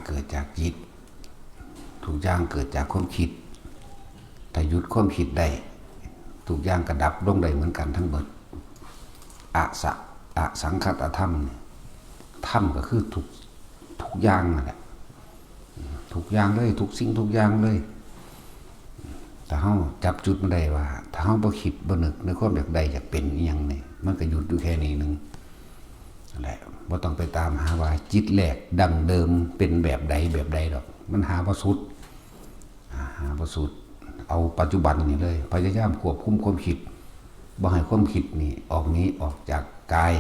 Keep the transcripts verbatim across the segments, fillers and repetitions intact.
เกิดจากจิต ทุกอย่างเกิดจากความคิด ถ้าหยุดความคิดได้ ทุกอย่างก็ดับลงได้เหมือนกันทั้งหมด อสะ อสังคตธรรมเนี่ย ธรรมก็คือทุก ทุกอย่างนั่นแหละ ทุกอย่างเลย ทุกสิ่งทุกอย่างเลย ถ้าเฮาจับจุดมันได้ว่า ถ้าเฮาบ่คิดบ่นึกในความอยากได้อยากเป็นอีหยังนี่ มันก็หยุดอยู่แค่นี้หนึ่ง นั่นแหละ บ่ต้องไปตามหาว่าจิตแรกดั้งเดิมเป็นแบบใดแบบใดดอก มันหาบ่สุด หาบ่สุด เอาปัจจุบันนี่เลย พยายามควบคุมความคิด บ่ให้ความคิดนี่ออกหนีออกจากกาย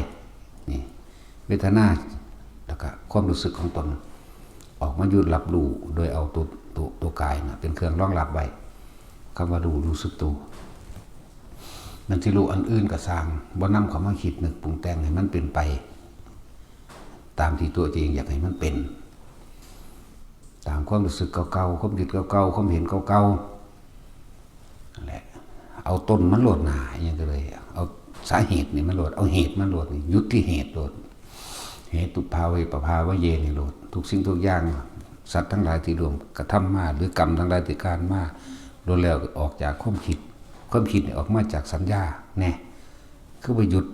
นี่ เวทนา แล้วก็ความรู้สึกของตน ออกมาอยู่รับรู้ โดยเอาตัว ตัว ตัวกายน่ะเป็นเครื่องรองรับไว้ คำว่ารู้ รู้สึกตัว นั่นสิรู้อันอื่นก็ซ่าง บ่นำเข้ามาคิดนึกปรุงแต่งให้มันเป็นไป ตามที่ตัวเองอยากให้มันเป็น ตามความรู้สึกเก่าๆ ความคิดเก่าๆ ความเห็นเก่าๆ นั่นแหละ เอาต้นมันโลดหนา อิหยังก็เลย เอาสาเหตุนี่มันโลด เอาเหตุมันโลด นี่หยุดที่เหตุโลด เหตุภาเวปภาวะเยนี่โลด ทุกสิ่งทุกอย่าง สัตว์ทั้งหลายที่ร่วมกระทำมา หรือกรรมทั้งหลายที่การมา ล้วนแล้วออกจากความคิด ความคิดนี่ออกมาจากสัญญา แน่ คือไปหยุด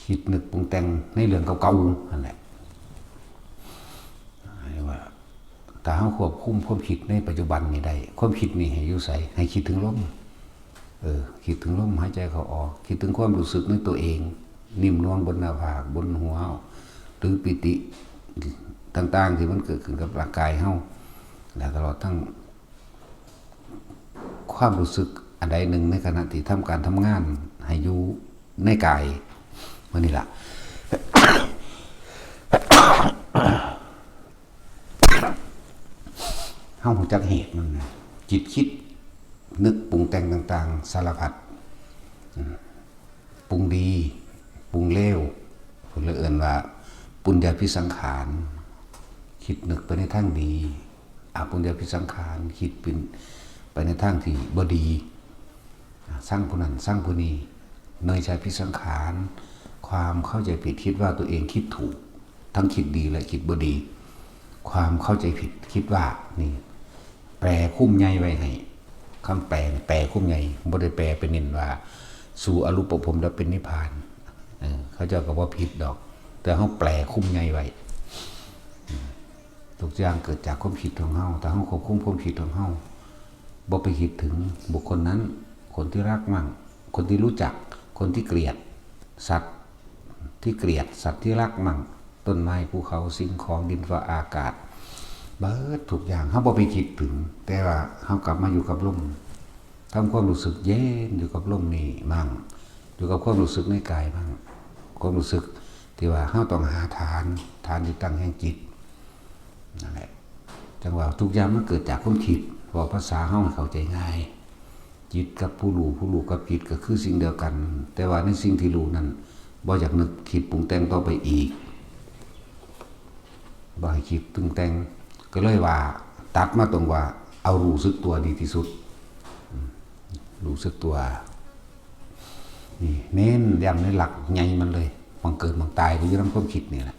คิดนึกปรุงแต่งในเรื่องเก่าๆ นั่นแหละ เรียกว่า ถ้าเฮาควบคุมความคิดในปัจจุบันนี่ได้ ความคิดนี่ให้อยู่ไส ให้คิดถึงลม เออ คิดถึงลมหายใจเข้าออก คิดถึงความรู้สึกในตัวเอง นิ่มนวลบนหน้าผาก บนหัว หรือปีติต่างๆ ที่มันเกิดขึ้นกับร่างกายเฮา และตลอดทั้ง ความรู้สึกอันใดหนึ่งในขณะที่ทำการทำงานให้อยู่ในกาย มื้อนี้ล่ะ เฮารู้จักเหตุมันนะ จิตคิด นึกปรุงแต่งต่างๆ สารพัด อืม ปรุงดี ปรุงเลว เพิ่นเลยเอิ้นว่า ปุญญาภิสังขาร คิดนึกไปในทางดี อปุญญาภิสังขาร คิดเป็นไปในทางที่บ่ดี อ่า ซังผู้นั้น ซังผู้นี้ เนยชาภิสังขาร ความเข้าใจผิดคิดว่าตัวเองคิดถูก ทั้งคิดดีและคิดบ่ดี ความเข้าใจผิดคิดว่า นี่ แปลคุ้มใหญ่ไว้ให้ คำแปลนี่แปลคุ้มใหญ่ บ่ได้แปลไปเน้นว่า สู่อรูปภพแล้วเป็นนิพพาน เออ เขาเจ้าก็บ่ผิดดอก แต่เฮาแปลคุ้มใหญ่ไว้ อืม ทุกอย่างเกิดจากความคิดของเฮา ถ้าเฮาควบคุมความคิดของเฮา บ่ไปคิดถึงบุคคลนั้น คนที่รักมั่ง คนที่รู้จัก คนที่เกลียด สัตว์ที่เกลียด สัตว์ที่รักมั่ง ต้นไม้ ภูเขา สิ่งของ ดินฟ้าอากาศ เบิดทุกอย่าง เฮาบ่ไปคิดถึง แต่ว่าเฮากลับมาอยู่กับลม ทำความรู้สึกเย็นอยู่กับลมนี่มั่ง อยู่กับความรู้สึกในกายมั่ง ความรู้สึกที่ว่าเฮาต้องหาฐาน ฐานที่ตั้งแห่งจิต นั่นแหละ จังว่าทุกอย่างมันเกิดจากความคิด เว้าภาษาเฮาให้เข้าใจง่าย จิตกับผู้รู้ ผู้รู้กับจิตก็คือสิ่งเดียวกัน แต่ว่าในสิ่งที่รู้นั้น บ่อยากนึกคิดปรุงแต่งต่อไปอีก บ่ให้คิดปรุงแต่ง ก็เลยว่า ตัดมาตรงว่า เอารู้สึกตัวดีที่สุด อืม รู้สึกตัว นี่ เน้นย้ำในหลักใหญ่มันเลย หม่องเกิดหม่องตายก็อยู่นำความคิดนี่แหละ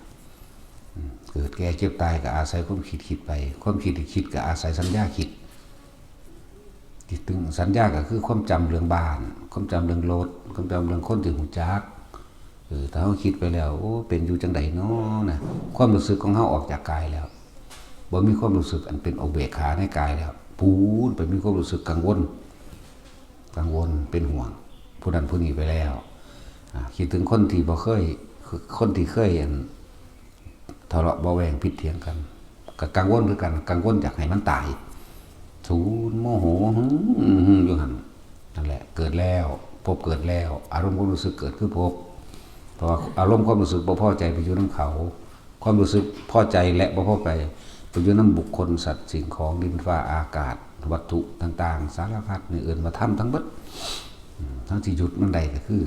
อืม เกิดแก่เจ็บตายก็อาศัยความคิดคิดไป ความคิดที่คิดก็อาศัยสัญญาคิด คิดถึงสัญญาก็คือความจำเรื่องบ้าน ความจำเรื่องรถ ความจำเรื่องคนที่รู้จัก เออ ถ้าเฮาคิดไปแล้ว โอ้ เป็นอยู่จังใดน้อนะ ความรู้สึกของเฮาออกจากกายแล้ว บ่มีความรู้สึกอันเป็นอุเบกขาในกายแล้ว ปูนไปมีความรู้สึกกังวล กังวล เป็นห่วง ผู้นั้นผู้นี้ไปแล้ว อ่า คิดถึงคนที่บ่เคย คนที่เคยอัน ทะเลาะเบาะแว้งผิดเถียงกัน ก็กังวลคือกัน กังวลอยากให้มันตาย ศูนย์โมโห หึ่งๆ อยู่หั่น นั่นแหละ เกิดแล้ว ภพเกิดแล้ว อารมณ์ความรู้สึกเกิดคือภพ เพราะว่าอารมณ์ความรู้สึกบ่พอใจไปอยู่นำเขา ความรู้สึกพอใจและบ่พอใจไปอยู่นำบุคคล สัตว์ สิ่งของ ดินฟ้าอากาศ วัตถุต่างๆ สารพัด นี่เอิ้นว่าธรรมทั้งเบิด อืม ทั้งที่หยุดมันได้ก็คือ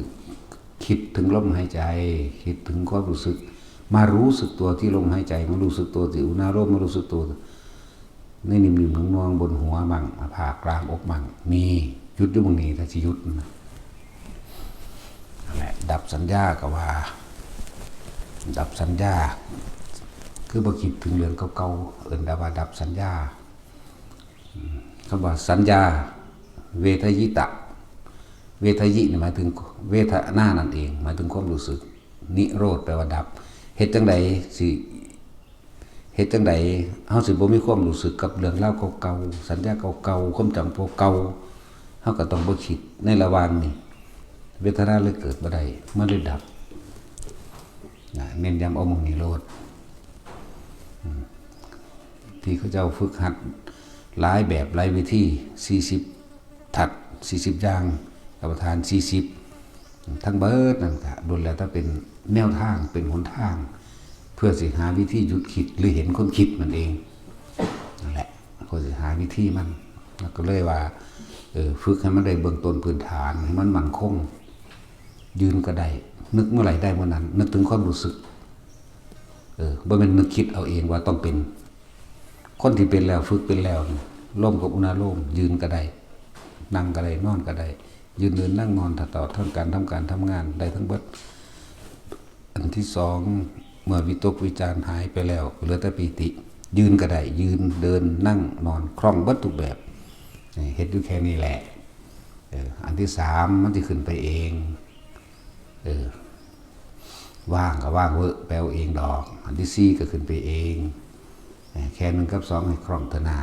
คิดถึงลมหายใจ คิดถึงความรู้สึก มารู้สึกตัวที่ลมหายใจ มารู้สึกตัวที่อุณาโลม มารู้สึกตัวในนิ่มๆ นวลๆ บนหัวมั่ง หน้าผาก กลางอกมั่ง นี่ หยุดอยู่หม่องนี้ ถ้าสิหยุดนะ นั่นแหละ ดับสัญญาก็ว่า ดับสัญญา คือบ่คิดถึงเรื่องเก่าๆ เอิ้นว่าดับสัญญา อืม คำว่าสัญญา เวทยิตะ เวทยินี่หมายถึงเวทนานั่นเอง หมายถึงความรู้สึก นิโรธแปลว่าดับ เฮ็ดจั่งใดสิ เฮ็ดจั่งใดเฮาสิบ่มีความรู้สึกกับเรื่องราวเก่าๆ สัญญาเก่าๆ ความจำพวกเก่า เฮาก็ต้องบ่คิด ในระหว่างนี้ เวทนาเลยเกิดบ่ได้ มันเลยดับ นะ เน้นย้ำเอาหม่องนี้โลด อืม ที่เขาเจ้าฝึกหัดหลายแบบหลายวิธี สี่สิบ ทัศน์ สี่สิบ อย่าง กรรมฐาน สี่สิบ ทั้งเบิดนั่นก็ล้วนแล้วแต่เป็นแนวทาง เป็นหนทาง เพื่อสิหาวิธีหยุดคิดหรือเห็นความคิดมันเอง นั่นแหละ เพื่อสิหาวิธีมัน แล้วก็เลยว่า เออ ฝึกให้มันได้เบื้องต้นพื้นฐาน ให้มันมั่นคง ยืนก็ได้ นึกเมื่อไหร่ได้เมื่อนั้น นึกถึงความรู้สึก เออ บ่แม่นนึกคิดเอาเองว่าต้องเป็น คนที่เป็นแล้ว ฝึกเป็นแล้วนี่ โลมกับอุณาโลม ยืนก็ได้ นั่งก็ได้ นอนก็ได้ ยืนเดินนั่งนอน ตลอดทั้งการทำการทำงาน ได้ทั้งเบิด อันที่สอง เมื่อวิตกวิจารหายไปแล้ว เหลือแต่ปีติ ยืนก็ได้ ยืน เดิน นั่ง นอน คล่องเบิดทุกแบบ นี่ เฮ็ดอยู่แค่นี้แหละ เออ อันที่สาม มันสิขึ้นไปเอง เออ ว่างก็ว่างเว้อ ไปเอาเองดอก อันที่สี่ ก็ขึ้นไปเอง เออ แค่หนึ่งกับสองให้คล่องเถอะนา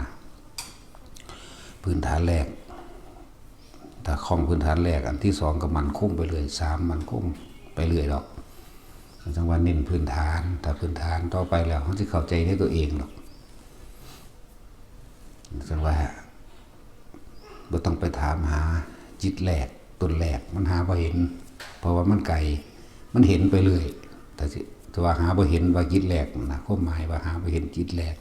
พื้นฐานแรก ถ้าคล่องพื้นฐานแรก อันที่สองก็มั่นคงไปเรื่อย สาม มั่นคงไปเรื่อยดอก จั่งว่าเน้นพื้นฐาน ถ้าพื้นฐานต่อไปแล้ว มันสิเข้าใจในตัวเองดอก จั่งว่า บ่ต้องไปถามหาจิตแรก ต้นแรก มันหาบ่เห็น เพราะว่ามันไกล มันเห็นไปเรื่อย แต่สิ แต่ว่าหาบ่เห็นว่าจิตแรกนะ ความหมายว่าหาบ่เห็นจิตแรก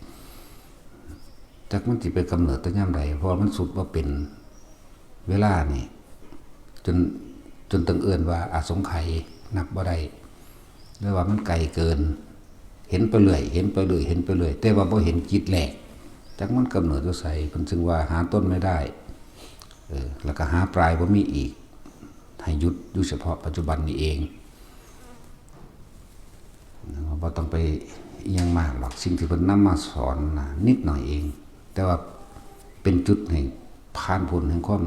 จักมันสิไปกำเนิดแต่ยามใด เพราะว่ามันสุดบ่เป็น เวลานี่ จน จนต้องเอิ้นว่าอสงไขย นับบ่ได้ หรือว่ามันไกลเกิน เห็นไปเรื่อย เห็นไปเรื่อย เห็นไปเรื่อย แต่ว่าบ่เห็นจิตแรก จักมันกำเนิดอยู่ไส เพิ่นจึงว่าหาต้นไม่ได้ เออ แล้วก็หาปลายบ่มีอีก ให้หยุดอยู่เฉพาะปัจจุบันนี้เอง บ่ต้องไปอิหยังมากหรอก สิ่งที่เพิ่นนำมาสอนนะ นิดหน่อยเอง แต่ว่าเป็นจุดให้ผ่านพ้นแห่งความ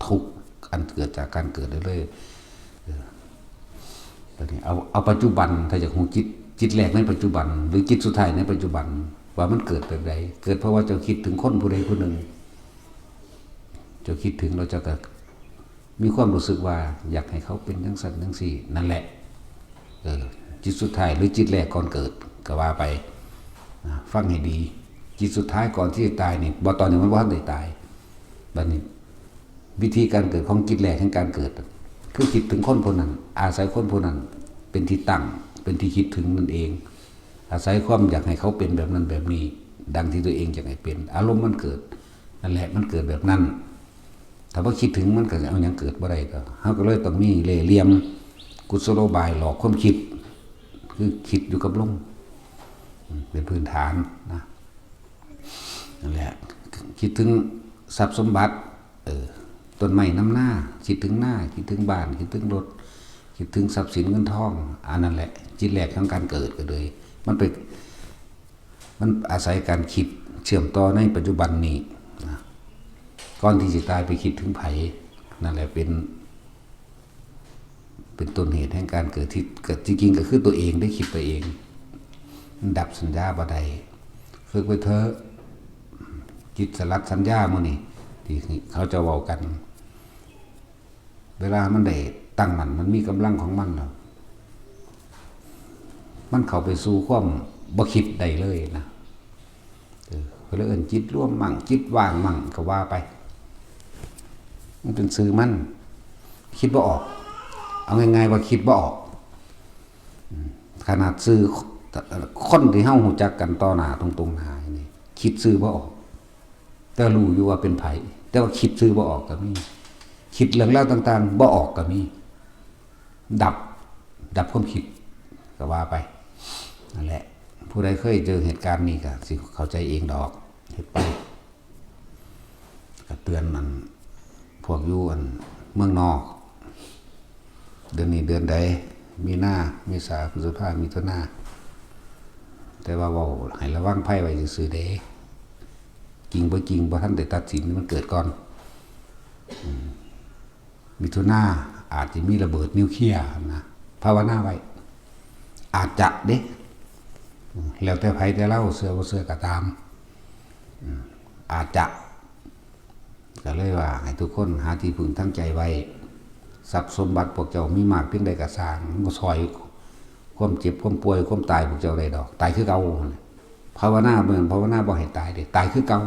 ทุกข์อันเกิดจากการเกิดได้เลย เออ ตอนนี้เอา เอาปัจจุบัน ถ้าอยากรู้จิต จิตแรกในปัจจุบัน หรือจิตสุดท้ายในปัจจุบัน ว่ามันเกิดแบบใด เกิดเพราะว่าเจ้าคิดถึงคนผู้ใดผู้หนึ่ง เจ้าคิดถึงแล้วเจ้าก็มีความรู้สึกว่าอยากให้เขาเป็นจั่งซั้นจั่งซี้ นั่นแหละ เออ จิตสุดท้ายหรือจิตแรกก่อนเกิดก็ว่าไป นะ ฟังให้ดี จิตสุดท้ายก่อนที่จะตายนี่ บ่ ตอนนี้มันบ่ทันได้ตาย บัดนี้ วิธีการเกิดของจิตแรกแห่งการเกิด คือคิดถึงคนผู้นั้น อาศัยคนผู้นั้นเป็นที่ตั้ง เป็นที่คิดถึงนั่นเอง อาศัยความอยากให้เขาเป็นแบบนั้นแบบนี้ ดังที่ตัวเองอยากให้เป็น อารมณ์มันเกิด นั่นแหละ มันเกิดแบบนั้น ถ้าบ่คิดถึงมันก็เอาหยังเกิดบ่ได้ ก็ เฮาก็เลยต้องมีเล่ห์เหลี่ยม กุศโลบายหลอกความคิด คือคิดอยู่กับลม อืม เป็นพื้นฐานนะ นั่นแหละ คิดถึงทรัพย์สมบัติ เออ ต้นไม้นำนา คิดถึงนา คิดถึงบ้าน คิดถึงรถ คิดถึงทรัพย์สินเงินทอง อันนั้นแหละ จิตแรกของการเกิดก็เลย มันไป มันอาศัยการคิดเชื่อมต่อในปัจจุบันนี้นะ ก่อนที่สิตายไปคิดถึงไผ นั่นแหละเป็น เป็นต้นเหตุแห่งการเกิดที่ เกิดจริงๆ ก็คือตัวเองได้คิดไปเอง มันดับสัญญาบ่ได้ ฝึกไว้เถอะ จิตสลัดสัญญามื้อนี้ ที่เขาจะเว้ากัน เวลามันได้ตั้งมั่น มันมีกำลังของมันแล้ว มันเข้าไปสู่ความบ่คิดได้เลยนะ เออ เขาเลยเอิ้นจิตรวมมั่ง จิตว่างมั่งก็ว่าไป มันเป็นชื่อมัน คิดบ่ออก เอาง่ายๆว่าคิดบ่ออก อืม ขนาดชื่อคนที่เฮารู้จักกันต่อหน้าตรงๆหน้านี่ คิดชื่อบ่ออก แต่รู้อยู่ว่าเป็นไผ แต่ว่าคิดชื่อบ่ออกก็มี คิดเรื่องราวต่างๆบ่ออกก็มี ดับ ดับความคิด ก็ว่าไป นั่นแหละ ผู้ใดเคยเจอเหตุการณ์นี้ก็สิเข้าใจเองดอก เฮ็ดไป ก็เตือนอัน พวกอยู่อันเมืองนอก เดือนนี้เดือนใด มีนา เมษา พฤษภา มิถุนา แต่ว่าเว้าให้ระวังภัยไว้ซื่อๆเด้ จริงบ่จริงบ่ทันได้ตัดสิน มันเกิดก่อน อืม มิถุนาอาจจะมีระเบิดนิวเคลียร์นะ ภาวนาไว้ อาจจะเด้ อืม แล้วแต่ไผแต่เล่า เชื่อบ่เชื่อก็ตาม อืม อาจจะ ก็เลยว่าให้ทุกคนหาที่พึ่งทางใจไว้ ทรัพย์สมบัติพวกเจ้ามีมากเพียงใดก็ซ่าง มันบ่ซ่อยความเจ็บความป่วยความตายพวกเจ้าได้ดอก ตายคือเก่า ภาวนาเบิ่ง ภาวนาบ่ให้ตายเด้ ตายคือเก่า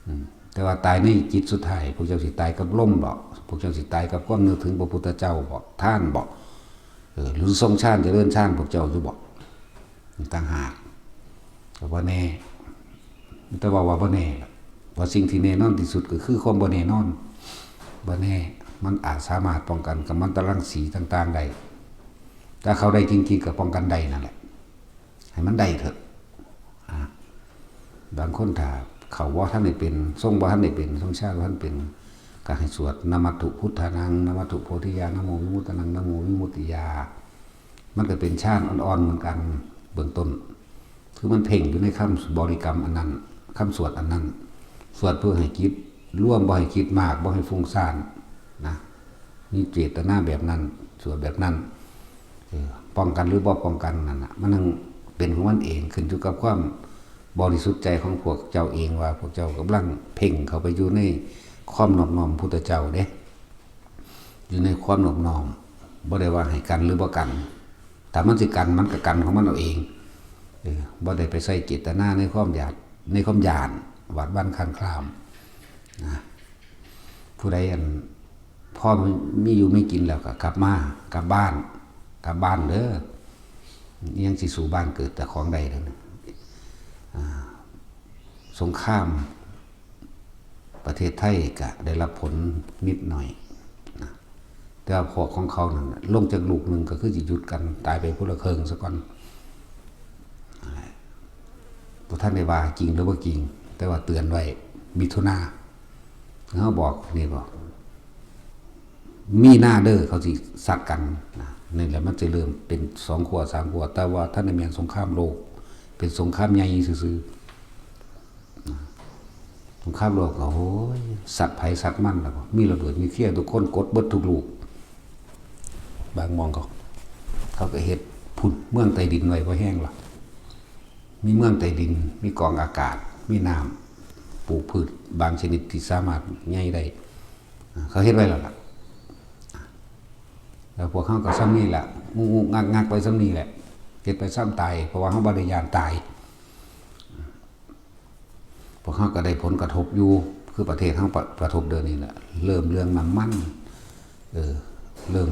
อืม แต่ว่าตายในจิตสุดท้าย พวกเจ้าสิตายกับลมบ่ พวกเจ้าสิตายกับความนึกถึงพระพุทธเจ้าบ่ ทานบ่ เออ หรือทรงฌานเจริญฌานพวกเจ้าอยู่บ่ ต่างหาก ก็บ่แน่ แต่ว่าว่าบ่แน่ล่ะ เพราะสิ่งที่แน่นอนที่สุดก็คือความบ่แน่นอน บ่แน่ มันอาจสามารถป้องกันกัมมันตรังสีต่างๆได้ ถ้าเข้าได้จริงๆก็ป้องกันได้นั่นแหละ ให้มันได้เถอะ อ่า บางคนถ้าเข้าบ่ทันได้เป็น ทรงบ่ทันได้เป็น ทรงฌานบ่ทันเป็น ก็ให้สวด นะมัตถุพุทธานัง นะมัตถุโพธิยา นะโมวิมุตตานัง นะโมวิมุตติยา มันก็เป็นฌานอ่อนๆเหมือนกัน เบื้องต้น คือมันเพ่งอยู่ในคำบริกรรมอันนั้น คำสวดอันนั้น สวดเพื่อให้จิตรวม บ่ให้คิดมาก บ่ให้ฟุ้งซ่านนะ มีเจตนาแบบนั้น สวดแบบนั้น เออ ป้องกันหรือบ่ป้องกันนั่นน่ะ มันยังเป็นของมันเอง ขึ้นอยู่กับความบริสุทธิ์ใจของพวกเจ้าเอง ว่าพวกเจ้ากำลังเพ่งเข้าไปอยู่ในความนอบน้อมพุทธเจ้าเด้ อยู่ในความนอบน้อม บ่ได้ว่าให้กันหรือบ่กัน ถ้ามันสิกัน มันก็กันของมันเอาเอง เออ บ่ได้ไปใส่เจตนาในความอยาก ในความย้าน หวาดหวั่นคลานคลาม นะ ผู้ใดอัน พอมีอยู่มีกินแล้วก็กลับมา กลับบ้าน กลับบ้านเด้อ ยังสิสู้บ้านเกิดแต่ของใดเด้อ อ่า สงคราม ประเทศไทยก็ได้รับผลนิดหน่อยนะ แต่ว่าพวกของเขานั่นน่ะ ลงจากลูกหนึ่งก็คือสิหยุดกัน ตายไปผู้ละครึ่งซะก่อน นั่นแหละ บ่ทันได้ว่าจริงหรือบ่จริง แต่ว่าเตือนไว้ มิถุนา เฮาบอกนี่บอก มีนาเด้อ เขาสิซัดกันนะ นี่แหละมันสิเริ่มเป็นสองขั้วสามขั้ว แต่ว่าทันได้แม่นสงครามโลก เป็นสงครามใหญ่ซื่อๆ สงครามโลกก็ โอ้ย ซัดไผซัดมันแล้วก็ มีระเบิดนิวเคลียร์ ทุกคนกดเบิดทุกลูก บางหม่องเขา เขาก็เฮ็ดพุ้นเมืองใต้ดินไว้บ่แฮงล่ะ มีเมืองใต้ดิน มีกองอากาศ มีน้ำ ปลูกพืชบางชนิดที่สามารถใหญ่ได้ เขาเฮ็ดไว้แล้วล่ะ แล้วพวกเขาก็ส่ำนี้แหละ งุกๆงักๆไปส่ำนี้แหละ เฮ็ดไปส่ำตาย เพราะว่าเขาบ่ได้ย้านตาย พวกเขาก็ได้ผลกระทบอยู่ คือประเทศเขาประ กระทบเดี๋ยวนี้แหละ เริ่มเรื่องน้ำมัน เออ เริ่ม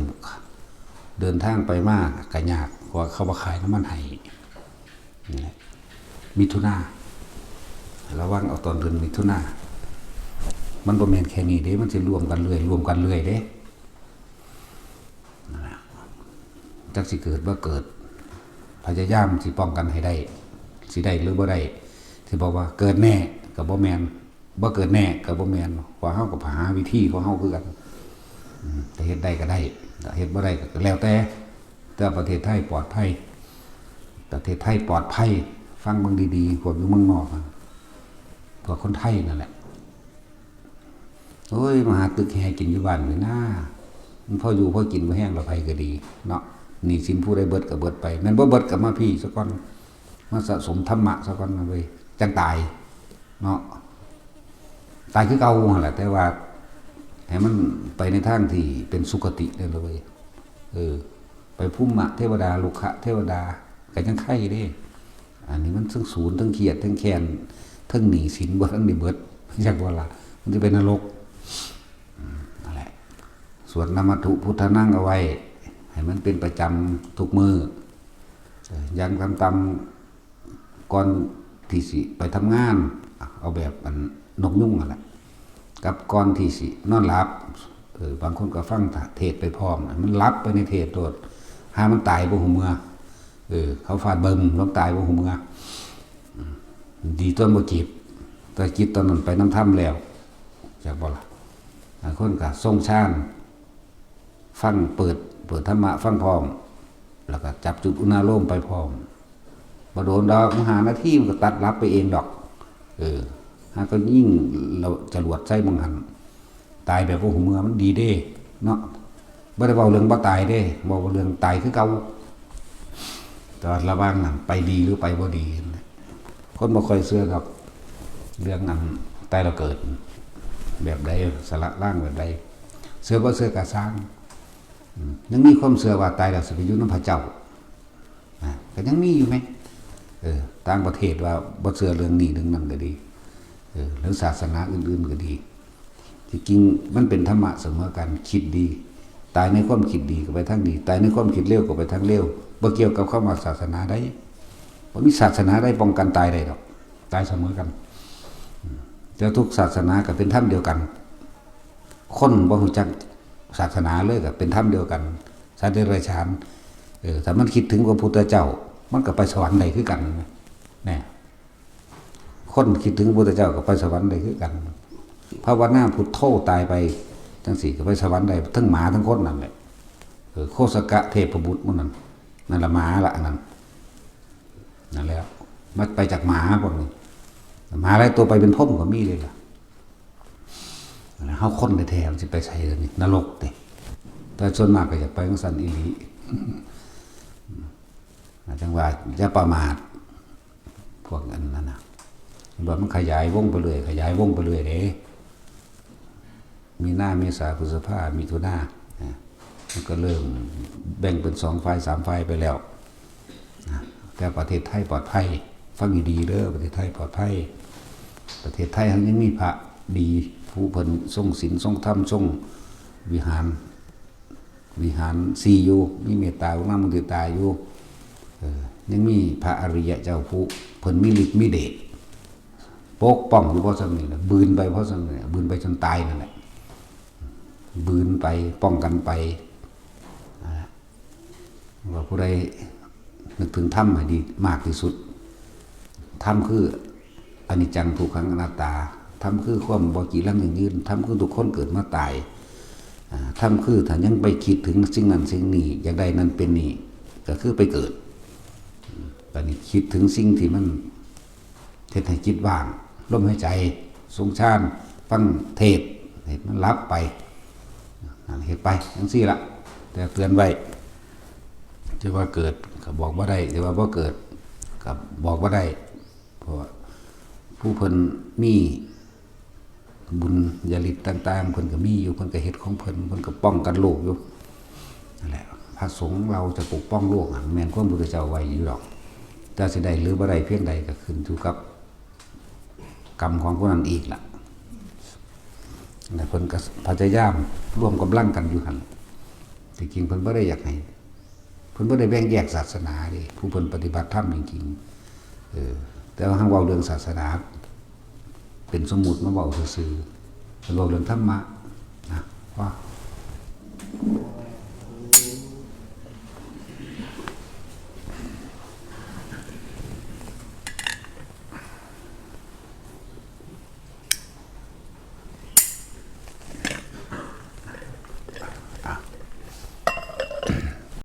เดินทางไปมาก็ยาก เพราะว่าเขาบ่ขายน้ำมันให้ นี่แหละ มิถุนา ระวังเอาตอนเดือนมิถุนา มันบ่แม่นแค่นี้เด้ มันสิรวมกันเรื่อย รวมกันเรื่อยเด้ นั่นล่ะ จักสิเกิดบ่เกิด พยายามสิป้องกันให้ได้ สิได้หรือบ่ได้ สิบอกว่าเกิดแน่ก็บ่แม่น บ่เกิดแน่ก็บ่แม่น เพราะเฮาก็หาวิธีของเฮาคือกัน อืม แต่เฮ็ดได้ก็ได้ แต่เฮ็ดบ่ได้ก็แล้วแต่ แต่ประเทศไทยปลอดภัย ประเทศไทยปลอดภัย ฟังเบิ่งดีๆ พวกอยู่เมืองนอกอะ พวกคนไทยนั่นแหละ โอ้ย มาหาตึกแฮกินอยู่บ้านนี่นะ มันพออยู่พอกิน บ่แฮงละไผก็ดีเนาะ หนี้สินผู้ใดเบิดก็เบิดไป แม่นบ่เบิดก็มาพี้ซะก่อน มาสะสมธรรมะซะก่อนนะเว้ย จั่งตายเนาะ ตายคือเก่าหั่นแหละ แต่ว่าให้มันไปในทางที่เป็นสุคตินั่นละเว้ย เออ ไปภูมิเทวดา ลุกขเทวดา ก็ยังไคเด้ อันนี้มันทั้งสูญ ทั้งเครียด ทั้งแค้น ทั้งหนี้สินบ่ทันได้เบิด จักว่าล่ะ มันสิไปนรก อืม นั่นแหละ สวดนะมัตถุพุทธานังเอาไว้ ให้มันเป็นประจำทุกมื้อ เออ อย่างต่ำๆ ก่อนที่สิไปทำงาน เอาแบบอันนกยูงนั่นแหละ กับก่อนที่สินอนหลับ เออ บางคนก็ฟังเทศน์ไปพร้อม มันหลับไปในเทศน์โลด ห่ามันตายบ่ฮู้เมื่อ เออ เขาฟาดบึ้มลงตายบ่ฮู้เมื่อ อืม ดีตอนบ่เจ็บ แต่จิตตอนนั้นไปนำธรรมแล้ว จักบ่ล่ะ บางคนก็ทรงฌาน ฟัง เปิด เปิดธรรมะฟังพร้อม แล้วก็จับจุดอุณาโลมไปพร้อม บ่โดนดอก บ่หานาทีมันก็ตัดหลับไปเองดอก เออ หาก็ยิงจรวดใส่หม่องหั่น ตายแบบบ่ฮู้เมื่อมันดีเด้ เนาะ บ่ได้เว้าเรื่องบ่ตายเด้ เว้าเรื่องตายคือเก่า แต่ว่าระหว่างนั้นไปดีหรือไปบ่ดี คนบ่ค่อยเชื่อดอก เรื่องอันตายแล้วเกิด แบบใด สละร่างแบบใด เชื่อบ่เชื่อก็ซ่าง อืม ยังมีความเชื่อว่าตายแล้วสิไปอยู่นำพระเจ้า อ่ะ ก็ยังมีอยู่ไหม เออ ต่างประเทศว่าบ่เชื่อเรื่องนี้เรื่องนั้นก็ดี เออ หรือศาสนาอื่นๆก็ดี ที่จริงมันเป็นธรรมะเสมอกัน คิดดี ตายในความคิดดีก็ไปทางดี ตายในความคิดเลวก็ไปทางเลว บ่เกี่ยวกับคำว่าศาสนาใด บ่มีศาสนาใดป้องกันตายได้ดอก ตายเสมอกัน อืม แต่ทุกศาสนาก็เป็นธรรมเดียวกัน คนบ่รู้จักศาสนาเลยก็เป็นธรรมเดียวกัน สัตว์เดรัจฉาน เออ ถ้ามันคิดถึงพระพุทธเจ้า มันก็ไปสวรรค์ได้คือกัน เนี่ย คนคิดถึงพระพุทธเจ้าก็ไปสวรรค์ได้คือกัน ภาวนาพุทโธตายไปจังซี่ก็ไปสวรรค์ได้ ทั้งหมาทั้งคนนั่นแหละ เออ โคสกะเทพบุตรหมู่นั้น นั่นละหมาละอันนั้น นั่นแหละ มันไปจากหมาพวกนี้ หมาหลายตัวไปเป็นพรหมก็มีเลยล่ะ เฮาคนแท้ๆ มันสิไปไสล่ะนี่ นรกติ แต่ส่วนมากก็อยากไปจั่งซั้นอีหลี จั่งว่าอย่าประมาท พวกอันนั้นน่ะ ว่ามันขยายวงไปเรื่อย ขยายวงไปเรื่อยเด้ มีนา เมษา พฤษภา มิถุนา นะ มันก็เริ่มแบ่งเป็นสองฝ่ายสามฝ่ายไปแล้ว นะ แต่ประเทศไทยปลอดภัย ฟังให้ดีเด้อ ประเทศไทยปลอดภัย ประเทศไทยเฮายังมีพระดี ผู้เพิ่นทรงศีล ทรงธรรม ทรงวิหาร วิหารสี่อยู่ มีเมตตากรุณามุทิตาอยู่ เออ ยังมีพระอริยะเจ้าผู้เพิ่นมีฤทธิ์มีเดช ปกป้องอยู่เพราะส่ำนี้ล่ะ บืนไปเพราะส่ำนี้ล่ะ บืนไปจนตายนั่นแหละ บืนไป ป้องกันไป อ่า ว่าผู้ใดนึกถึงธรรมให้ดีมากที่สุด ธรรมคืออนิจจัง ทุกขัง อนัตตา ธรรมคือความบ่จีรังยั่งยืน ธรรมคือทุกคนเกิดมาตาย อ่า ธรรมคือถ้ายังไปคิดถึงสิ่งนั้นสิ่งนี้ อยากได้นั่นเป็นนี่ ก็คือไปเกิด อืม บัดนี้คิดถึงสิ่งที่มัน เฮ็ดให้จิตว่าง ลมหายใจ ทรงฌาน ฟังเทศน์ ให้มันหลับไป นั่นเฮ็ดไป จั่งซี้ล่ะ แต่เตือนไว้ จะว่าเกิดก็บอกบ่ได้ จะว่าบ่เกิดก็บอกบ่ได้ เพราะว่าผู้เพิ่นมีบุญญาฤทธิ์ต่างๆ เพิ่นก็มีอยู่ เพิ่นก็เฮ็ดของเพิ่น เพิ่นก็ป้องกันโลกอยู่ นั่นแหละ พระสงฆ์เราจะปกป้องโลกอะ แม่นความพุทธเจ้าไว้อยู่ดอก แต่สิได้หรือบ่ได้เพียงใดก็ขึ้นอยู่กับกรรมของผู้นั้นอีกล่ะ และเพิ่นก็พยายามรวมกำลังกันอยู่หั่น ที่จริงเพิ่นบ่ได้อยากให้ เพิ่นบ่ได้แบ่งแยกศาสนาเด้ ผู้เพิ่นปฏิบัติธรรมจริงๆ เออ แต่ว่าหากเว้าเรื่องศาสนา เป็นสมมุติมาเว้าซื่อๆ เพิ่นเว้าเรื่องธรรมะนะ ว่า